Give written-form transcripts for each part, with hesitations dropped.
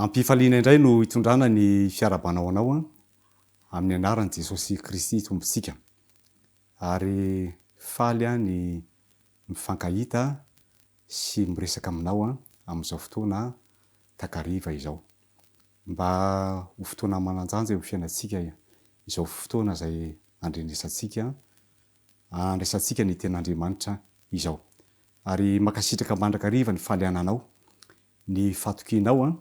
Am-pifaliana indray no itondrana ny fiarahabana ho anao amin'ny anaran'i Jesosy Kristy Tompontsika. Ary faly aho ny mifankahita sy miresaka aminao amin'izao fotoana takariva izao. Mba ho fotoana manan-danja eo amin'ny fiainantsika izao fotoana izay andrenesantsika, andraisantsika ny Tenin'Andriamanitra izao. Ary mankasitraka mandrakariva ny fahaliananao, ny fahatokianao an,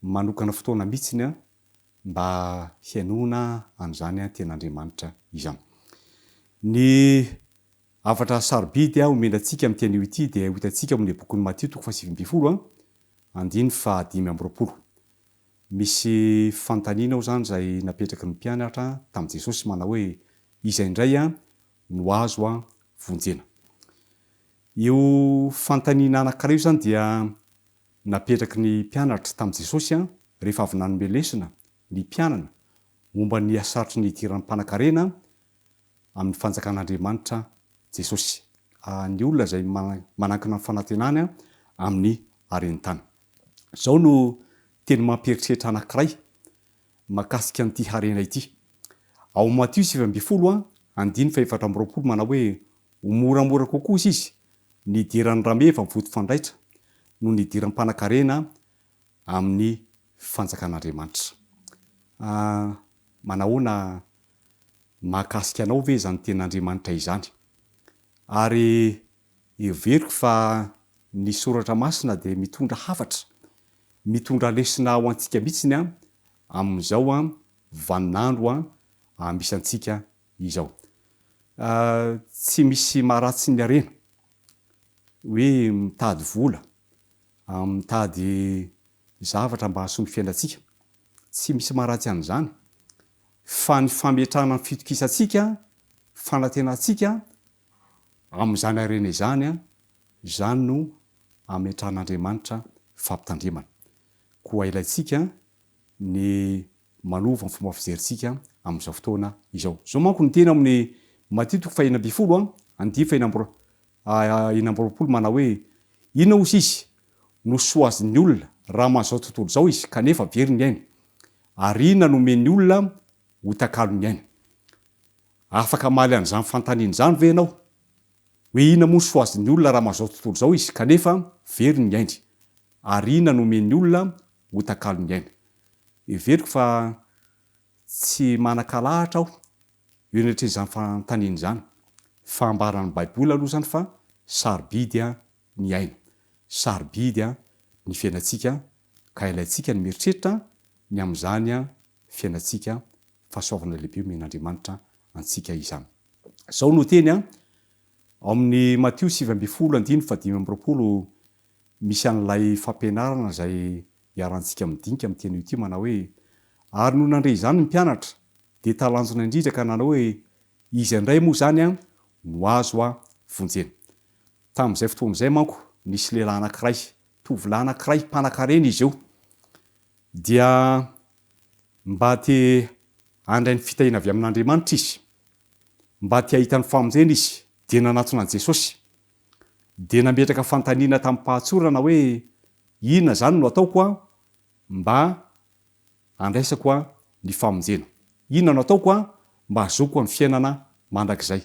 manokana fotoana mihitsiny an, mba hihainoana an'izany Tenin'Andriamanitra izany. Ny hafatra sarobidy omena antsika amin'ity anio ity dia ho hitantsika ao amin'ny bokin'i Matio toko faha-19 an, andininy faha-25. Misy fanontaniana ao izany izay napetraky ny mpianatra tamin'i Jesosy manao hoe, Iza indray no azo vonjena? Io fanontaniana anankiray io izany dia napetraky ny mpianatra tamin'i Jesosy rehefa avy nanome lesona ny mpianany momba ny hasarotry ny hidiran'ny mpanankarena amin'ny fanjakan'Andriamanitra Jesosy. Ny olona izay manankina ny fanantenany amin'ny haren'ny tany. Izao no teny mampieritreritra anankiray mahakasika an'ity harena ity. Ao Matio 19, andininy faha-24 manao hoe, Ho moramora kokoa hozy izy ny hidiran'ny rameva amin'ny vodifandraitra noho ny hidiran'ny mpanankarena amin'ny fanjakan'Andriamanitra. Ah, manahoana mahakasika anao ve izany tenin'Andriamanitra izany? Ary heveriko fa ny Soratra Masina dia mitondra hafatra, mitondra lesona ho antsika mihitsiny amin'izao vaninandro misy antsika izao. Tsy misy maharatsy ny harena, hoe mitady vola, mitady zavatra mba hahasoa ny fiainantsika. Tsy misy maharatsy an'izany. Fa ny fametrahana ny fitokisantsika, fanantenantsika amin'izany harena izany, izany no ametrahan'Andriamanitra fampitandremana. Koa ilaintsika ny manova ny fomba fijerintsika amin'izao fotoana izao. Izao manko no teny ao amin'ny Matio toko faha-16 andiany faha-26 manao hoe, Inona hozy izy no soa azon'ny olona raha mahazo izao tontolo izao izy kanefa very ny ainy? Ary inona no omen'ny olona ho takalon'ny ainy? Afaka hamaly an'izany fanontaniana izany ve ianao? Hoe inona moa no soa azon'ny olona raha mahazo izao tontolo izao izy kanefa very ny ainy? Ary inona no omen'ny olona ho takalon'ny aina. Heveriko fa tsy manan-kalahatra aho eo anatrehan'izany fanontaniana izany, fa ambaran'ny Baiboly aloha izany fa sarobidy ny aina, sarobidy ny fiainantsika, ka ilaintsika ny mieritreritra ny amin'izany fiainantsika, fahasoavana lehibe omen'Andriamanitra antsika izany. Izao no teny ao amin'ny Matio 19 andininy faha-25 Misy an'ilay fampianarana izay iarahantsika midinika amin'ity anio ity manao hoe, Ary nony nandre izany ny mpianatra, dia talanjona indrindra ka nanao hoe, Iza indray moa izany no azo vonjena? Tamin'izay fotoana izay manko, nisy lehilahy anankiray, tovolahy anankiray, mpanankarena izy io, dia mba te handray ny fitahiana avy amin'Andriamanitra izy, mba te hahita ny famonjena izy, dia nanatona an'i Jesosy. Dia nametraka fanontaniana tamim-pahatsorana hoe, Inona izany no ataoko mba handraisako ny famonjena? Inona no ataoko mba hahazoako ny fiainana mandrakizay?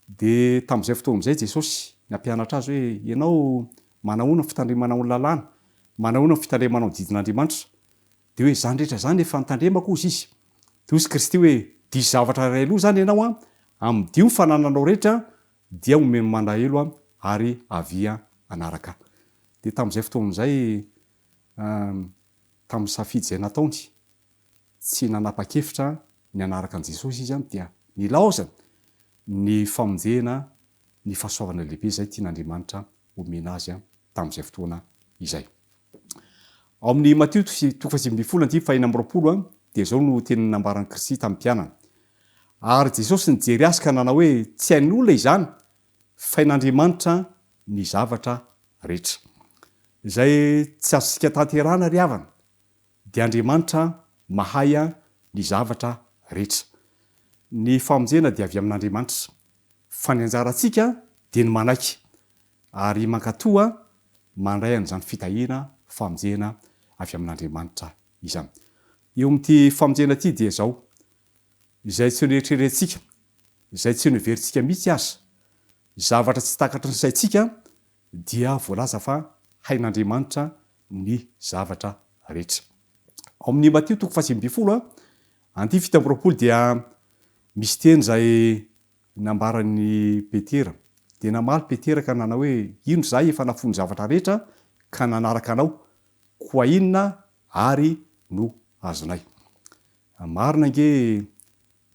Dia tamin'izay fotoana izay Jesosy nampianatra azy hoe, Ianao manahoana ny fitandremanao ny lalàna? Manahoana ny fitandremanao ny didin'Andriamanitra? Dia hoe, Izany rehetra izany efa notandremako, hozy izy. Dia hozy Kristy hoe, Diso zavatra iray aloha izany ianao an, amidio ny fanananao rehetra dia omeo manahelo an, ary avia hanaraka ahy. Dia tamin'izay fotoana izay, tamin'ny safidy izay nataony, tsy nanapa-kevitra ny hanaraka an'i Jesosy izy an, dia nilaozany ny famonjena, ny fahasoavana lehibe izay tian'Andriamanitra homena azy tamin'izay fotoana izay. Ao amin'ny Matio toko faha-19 andininy faha-26 dia izao no teny nambaran'i Kristy tamin'ny mpianany, Ary Jesosy nijery azy ka nanao hoe, Tsy hain'olona izany, fa hain'Andriamanitra ny zavatra rehetra. Izay tsy azontsika tanterahana ry havana, dia Andriamanitra mahay ny zavatra rehetra. Ny famonjena dia avy amin'Andriamanitra, fa ny anjarantsika dia ny manaiky ary mankatoa mandray an'izany fitahiana famonjena. avy amin'Andriamanitra izany. Eo amin'ity famonjena ity dia izao, izay tsy noeritreretintsika, izay tsy noheverintsika mihitsy aza, zavatra tsy takatry ny saintsika dia voalaza fa hain'Andriamanitra ny zavatra rehetra. Ao amin'ny Matio toko fahasivy ambinifolo, andiany 27 dia misy teny izay nambaran'i Petera. Dia namaly Petera ka nanao hoe, Indro izahay efa nafoy ny zavatra rehetra ka nanaraka Anao, koa inona àry no azonay? Marina ange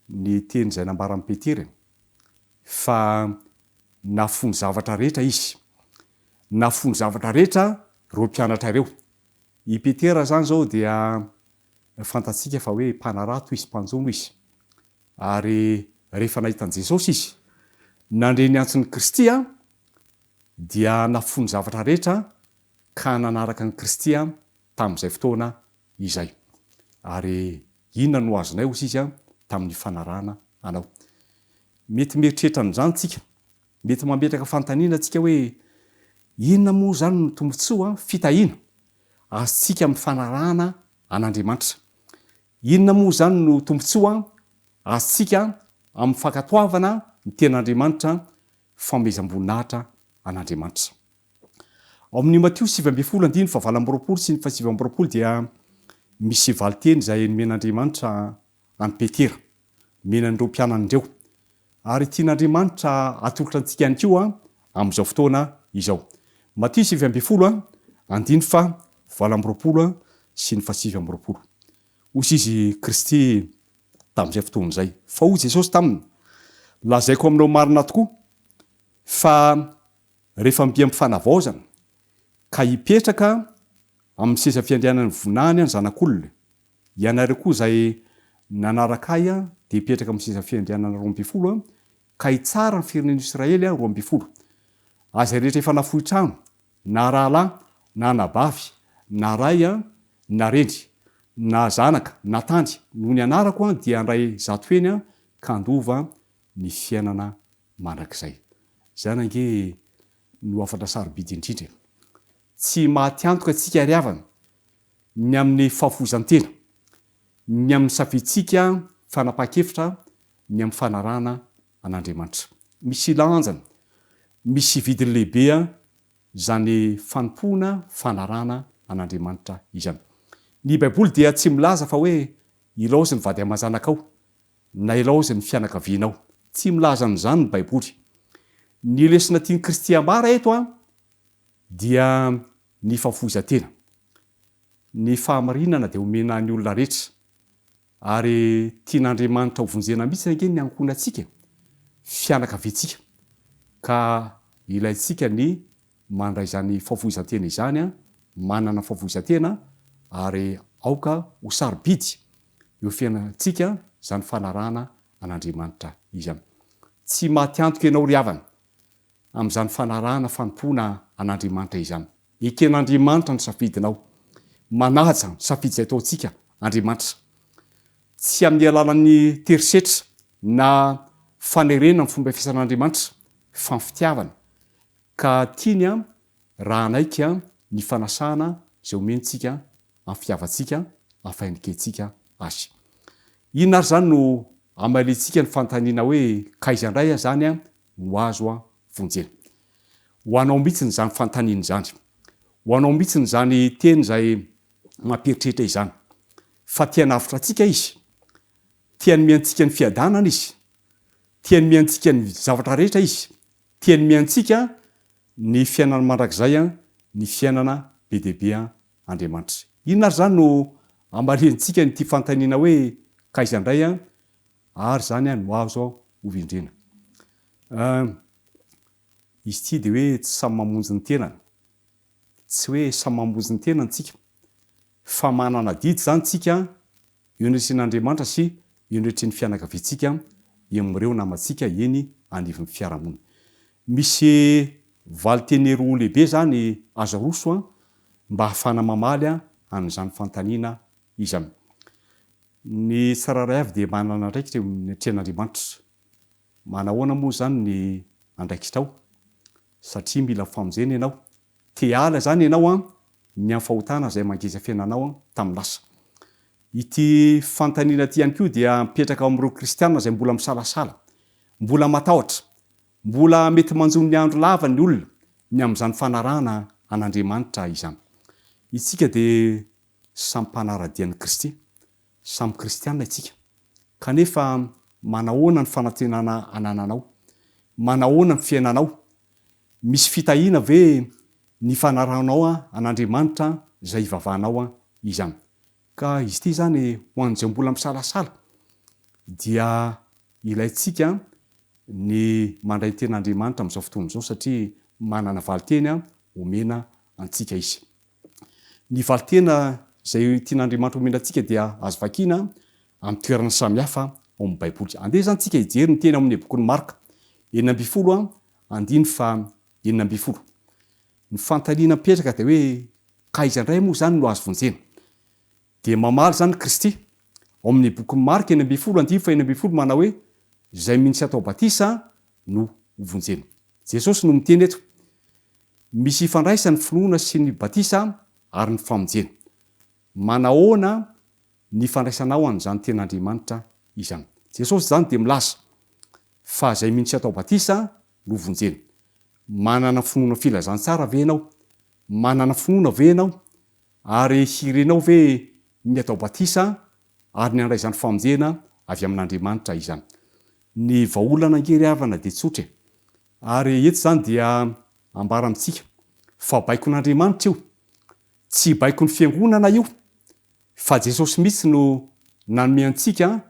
ny teny izay nambaran'i Petera e! Fa nafoy ny zavatra rehetra izy. Nafoy ny zavatra rehetra ireo mpianatra ireo. I Petera izany izao dia fantatsika fa hoe mpanarato izy, mpanjono izy. Ary rehefa nahita an'i Jesosy izy, nandre ny antson'i Kristy dia nafoy ny zavatra rehetra ka nanaraka an'i Kristy tamin'izay fotoana izay. Ary inona no azonay hoy izy tamin'ny fanarahana anao. Mety mieritreritra an'izany tsika. Mety mametraka fanontaniana tsika hoe inona moa izany no tombontsoa, fitahiana, azontsika amin'ny fanarahana an'Andriamanitra. Inona moa izany no tombontsoa azontsika amin'ny fankatoavana ny Tenin'Andriamanitra, fanomezam-boninahitra an'Andriamanitra? Ao amin'ny Matio 19 andininy fahavalo amby 20 sy ny fahasivy amby 20 dia misy valinteny izay nomen'Andriamanitra an'i Petera, nomena an'ireo mpianany ireo. Ary tian'Andriamanitra atolotra antsika ihany koa amin'izao fotoana izao. Matio 19 andininy faha 28 sy ny faha 29. Hoy izy Kristy tamin'izay fotoana izay. Fa hoy Jesosy taminy, Lazaiko aminao marina tokoa fa rehefa mby amin'ny fanavaozana ka hipetraka amin'ny seza fiandrianan'ny voninahiny ny Zanak'olona, Ianareo koa izay nanaraka Ahy dia hipetraka amin'ny seza fiandrianana 12, ka hitsara ny firenen'i Israely 12. Ary izay rehetra efa nafoy trano, na rahalahy, na anabavy, na ray, na reny, na zanaka, na tany, noho ny anarako dia handray zato heny ka handova ny fiainana mandrakizay. Izany ange no hafatra sarobidy indrindra e! Tsy maty antoka isika ry havana ny amin'ny fahafoizan-tena, ny amin'ny safidintsika fanapahan-kevitra ny amin'ny fanarahana an'Andriamanitra. Misy lanjany, misy vidiny lehibe izany fanompoana fanarahana an'Andriamanitra izany. Ny Baiboly dia tsy milaza fa hoe ilaozy ny vady aman-janakao na ilaozy ny fianakavianao. Tsy milaza an'izany ny Baiboly. Ny lesona tian'i Kristy ambara eto dia ny fahafoizan-tena. Ny fahamarinana dia omena ny olona rehetra, ary tian'Andriamanitra ho vonjena mihitsy ange ny ankohonantsika, fianakaviantsika, ka ilaintsika ny mandray izany fahafoizan-tena izany, manana fahafoizan-tena, ary aoka ho sarobidy eo fiainantsika izany fanarahana an'Andriamanitra izany. Tsy maty antoka ianao ry havana, amin'izany fanarahana fanompoana an'Andriamanitra izany. Eken'Andriamanitra ny safidinao. Manaja ny safidy izay ataontsika Andriamanitra. Tsy amin'ny alalan'ny terisetra na fanerena ny fomba fiasan'Andriamanitra fa ny fitiavana. Ka tiany raha hanaiky ny fanasana izay omentsika amin'ny fitiavantsika, amin'ny fanekentsika Azy. Inona ary izany no amaliantsika ny fanontaniana hoe k'aiza indray aho izany no azo vonjena. Ho anao mihitsiny izany fanontaniana izany. Ho anao mihitsiny izany teny izay mampieritreritra izany. Fa te hanavotra antsika Izy. Te hanome antsika ny fiadanana Izy. Te hanome antsika ny zavatra rehetra Izy. Te hanome antsika ny fiainana mandrakizay, ny fiainana be dia be Andriamanitra. Inona ary izany no amaliantsika an'ity fanontaniana hoe k'aiza indray ary izany no azo hovendrena? Izy ity dia hoe tsy samy mamonjy ny tenany. Tsy hoe samy mamonjy ny tenany tsika, fa manana adidy izany tsika eo anatrehan'Andriamanitra sy eo anatrehan'ny fianakaviantsika, eo amin'ireo namantsika eny anivon'ny fiarahamonina. Misy valinteny roa lehibe izany azo aroso mba hahafahana mamaly an'izany fanontaniana izany. Ny tsirairay avy dia manana andraikitra eo anatrehan'Andriamanitra. Manahoana moa izany ny andraikitrao? Satria mila famonjena ianao. Te hiala izany ianao an! ny amin'ny fahotana izay mangeja fiainanao tamin'ny lasa? Ity fanontaniana ity ihany koa dia mipetraka ao amin'ireo kristiana izay mbola misalasala, mbola matahotra, mbola mety manjo ny andro lava ny olona ny amin'izany fanarahana an'Andriamanitra izany. Isika dia samy mpanara-dia an'i Kristy, samy kristiana isika. Kanefa manahoana ny fanantenana anananao? Manahoana ny fiainanao? Misy fitahiana ve ny fanarahanao an'Andriamanitra izay ivavahanao izany? Ka izy ity izany ho an'izay mbola misalasala dia ilaintsika ny mandray ny tenin'Andriamanitra amin'izao fotoana izao satria manana valinteny omena antsika Izy. Ny valintena izay tian'Andriamanitra omena antsika dia azo vakiana amin'ny toerana samihafa ao amin'ny Baiboly. Andeha izany tsika hijery ny teny ao amin'ny bokin'i Marka 16 andiny faha 16. Ny fanontaniana mipetraka dia hoe ka aiza indray moa izany no azo vonjena? Dia mamaly izany Kristy ao amin'ny bokin'i Marka 16 andiny faha 16 manao hoe izay mino sy atao batisa no ho vonjena. Jesosy no miteny eto. Misy ifandraisany ny finoana sy ny batisa ary ny famonjena. Manahoana ny fandraisanao an'izany tenin'Andriamanitra izany? Jesosy izany dia milaza fa izay mino sy atao batisa no vonjena. Manana finoana filazantsara ve ianao? Manana finoana ve ianao? Ary hirinao ve ny atao batisa ary ny handray izany famonjena avy amin'Andriamanitra izany? Ny vahaolana ange ry havana dia tsotra e! Ary eto izany dia ambara amintsika fa baikon'Andriamanitra io. Tsy baikon'ny fiangonana io fa Jesosy mihitsy no nanome antsika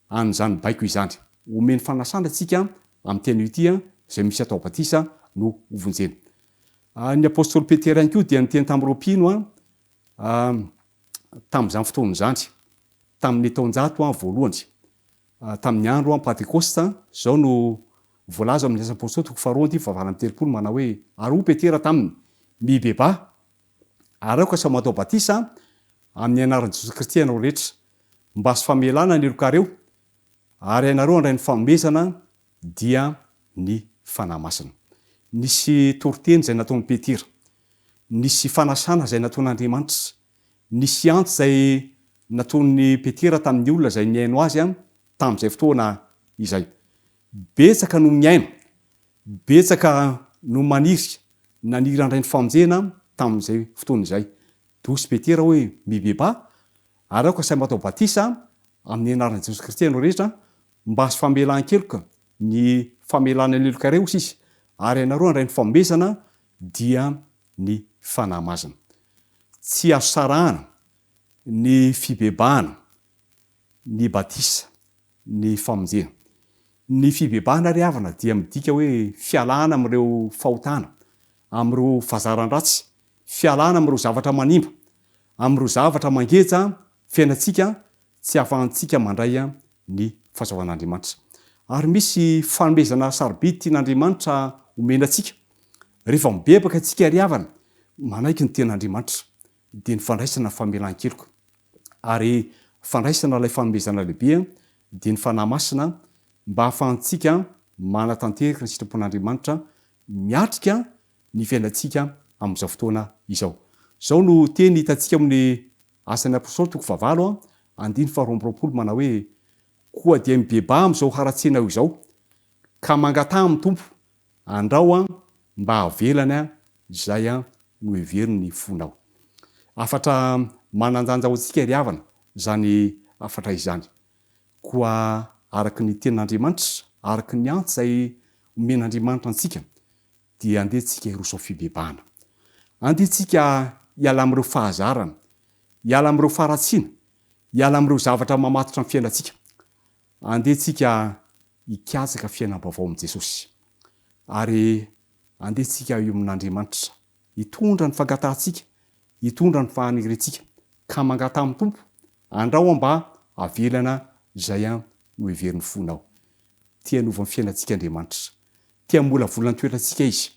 an'izany baiko izany. Omeny fanasana antsika amin'ity anio ity izay misy atao batisa no hovonjena. Ny apostoly Petera ihany koa dia niteny tamin'ireo mpino tamin'izany fotoana izany, tamin'ny taonjato voalohany. Tamin'ny andro Pantekosta, izao no voalaza ao amin'ny Asa Apostoly toko faharoa andininy fahavalo amby 30 manao hoe, Ary hoy Petera taminy, Mibebaha, ary aoka samy hatao batisa amin'ny anaran'i Jesosy Kristy ianareo rehetra, mba hahazo famelana ny helokareo, ary ianareo handray ny fanomezana, dia ny Fanahy Masina. Nisy toriteny izay nataon'i Petera. Nisy fanasana izay nataon'Andriamanitra. Nisy antso izay nataon'i Petera tamin'ny olona izay nihaino azy tamin'izay fotoana izay. Betsaka no mihaino, betsaka no maniry, naniry handray ny famonjena tamin'izay fotoana izay. Dosy Petera hoe, Mibebaha, ary aoka samy hatao batisa amin'ny anaran'i Jesosy Kristy ianao rehetra, mba hahazo famelan-keloka, ny famelana ny helokareo, hoy izy, ary ianareo handray ny fanomezana, dia ny Fanahy Masina. Tsy azo sarahana ny fibebahana, ny batisa, ny famonjena. Ny fibebahana ry havana dia midika hoe fialana amin'ireo fahotana, amin'ireo fahazaran-dratsy, fialana amin'ireo zavatra manimba, amin'ireo zavatra mangeja fiainantsika tsy ahafahantsika mandray ny fahasoavan'Andriamanitra. Ary misy fanomezana sarobidy tian'Andriamanitra omena antsika. Rehefa mibebaka isika ry havana, manaiky ny tenin'Andriamanitra, dia ny fandraisana ny famelan-keloka. Ary fandraisana ilay fanomezana lehibe dia ny Fanahy Masina mba hahafahantsika manatanteraka ny sitrapon'Andriamanitra miatrika ny fiainantsika amin'izao fotoana izao. Izao no teny hitantsika amin'ny Asan'ny Apostoly toko fahavalo andininy faharoa amby 20 manao hoe, Koa dia mibebaha amin'izao haratsianao izao, ka mangataha amin'ny Tompo, andrao mba havelany izay noheverin'ny fonao. Hafatra manan-danja ho antsika ry havana izany hafatra izany. Koa araka ny tenin'Andriamanitra, araka ny antso izay omen'Andriamanitra antsika, dia andeha tsika hiroso amin'ny fibebahana. Andeha tsika hiala amin'ireo fahazarana, hiala amin'ireo faharatsiana, hiala amin'ireo zavatra mamatotra ny fiainantsika. Andeha tsika hikatsaka fiainam-baovao amin'i Jesosy. Ary andeha tsika eo amin'Andriamanitra, hitondra ny fangatahantsika, hitondra ny faniriantsika, ka mangataha amin'ny Tompo, andrao mba havelana izay noheverin'ny fonao. Te hanova ny fiainantsika Andriamanitra. Te hamolavola ny toetrantsika Izy.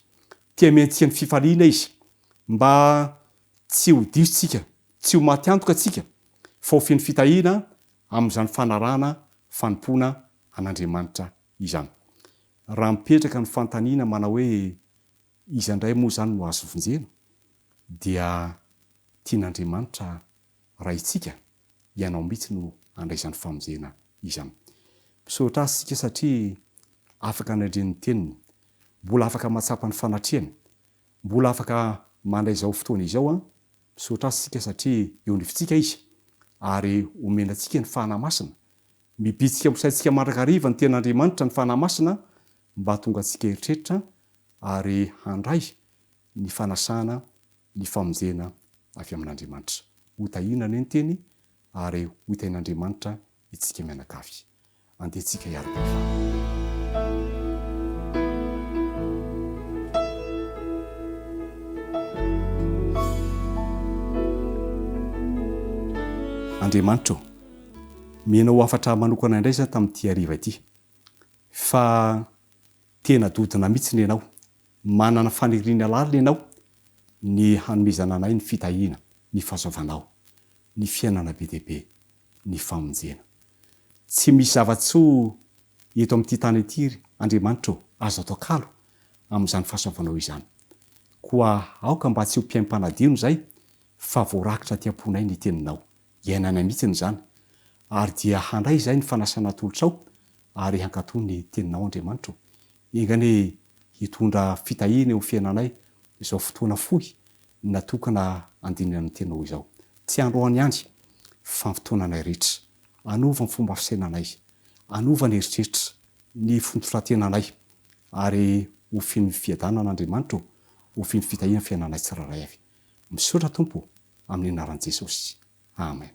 Te hamehy antsika ny fifaliana Izy. Mba tsy ho diso tsika, tsy ho maty antoka tsika, fa ho feno fitahiana amin'izany fanarahana fanompoana an'Andriamanitra izany. Raha mipetraka ny fanontaniana manao hoe iza indray moa izany no azo vonjena? dia. tian'Andriamanitra Raintsika, ianao mihitsy no handray izany famonjena izany. Misaotra Azy isika satria afaka nandre ny Teniny, mbola afaka mahatsapa ny fanatrehany, mbola afaka mandray izao fotoana izao an, misaotra Azy isika satria eo anivontsika Izy ary omena antsika ny Fanahy Masina, mibitsika amin'ny saintsika mandrakariva ny Tenin'Andriamanitra ny Fanahy Masina mba hahatonga antsika hieritreritra ary handray ny fanasana ny famonjena avy amin'Andriamanitra. Ho tahiana anie ny Teny ary ho tahin'Andriamanitra itsika mianakavy. Andeha tsika hiara-bavaka. Andriamanitra ô, omenao hafatra manokana indray za tamin'ity hariva ity fa tena dodona mihitsy ny Ianao, manana faniriana lalina Ianao ny hanomezana anay ny fitahiana, ny fahasoavanao, ny fiainana be dia be, ny famonjena. Tsy misy zava-tsoa eto amin'ity tany ity ry Andriamanitra ô, azo atao kalo amin'izany fahasoavanao izany. Koa aoka mba tsy ho mpihaino mpanadino izay fa voarakitra aty am-ponay ny teninao. Iainanay mihitsiny izany. Ary dia handray izay ny fanasana atolotrao ary hankatò ny teninao Andriamanitra ô. Enga anie hitondra fitahiana eo fiainanay izao fotoana fohy natokana handinihana ny teninao izao. Tsy androany ihany fa ny fotoananay rehetra. Hanova ny fomba fisainanay, hanova ny eritreritra, ny fototratenanay ary ho feno fiadanana Andriamanitra ô, ho feno fitahiana ny fiainanay tsirairay avy. Misaotra Tompo ô, amin'ny anaran'i Jesosy. Amen.